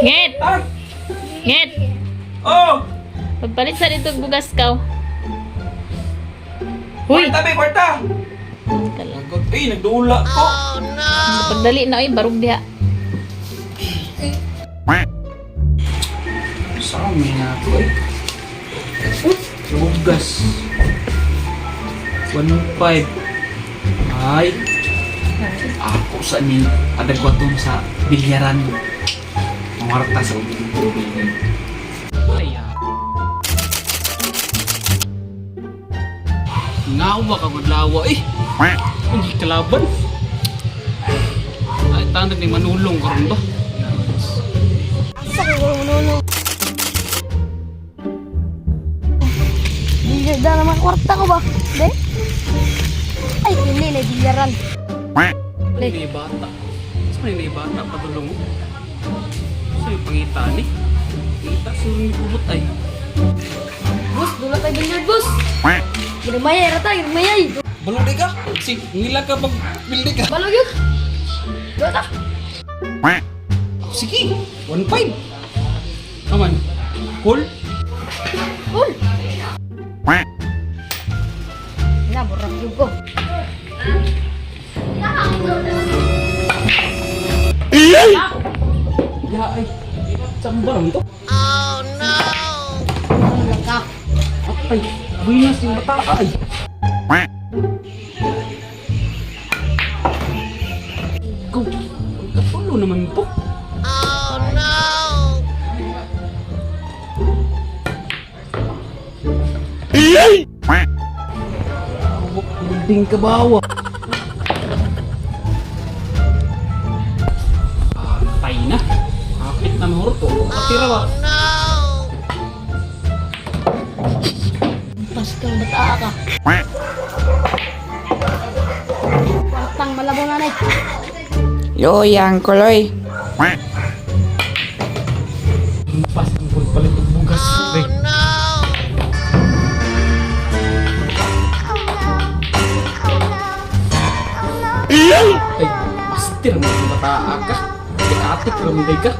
Nget! Ah! Nget! Oh! Pagpalit sa dito bugas ka. Huy! Kwarta, be, kwarta! Kala. Ay, nagdula ko. Pagdali na oy, barug diha. Saan may na ako eh? Bugas. 1.5. Ay. Ako sa ni adagwaton sa bilyaran. Mangarta sa ubing. Ay, ah. Ngawa ka gudlawa eh. Hindi kalaban. Ay, tanag ni manulong karon ba? Asa ko manulong? Bilyar na naman kwarta ko ba? De? Ay, hindi na bilyaran. Ano yung bata? Saan yung bata padulong? Sa yung pangita ni? Pangita sa yung kubot ay. Bus, dula tayo bilyar, bus. Ginumayay rata, ginumayay. Balong di ka? Si, ngila ka pag bildi ka. Balog yun. Dula ta. Sige, 1.5. Come on. Cool? Cool. Na, burak yun ko. Ya ay. Saan ba naman to? Ano lang ka? Ay, buinas yung bata ay. Go. Katulo naman to. Oh no! Building ka bawa. Patay na. Kapit na mahurto. Patira ba? Pas kang bata ka. Kwartang malabo na na. Loyang kuloy. Pas ang palit og bugas. Oh, no! Ay, pastir mo ang bata ka. Atik-atik ramday ka.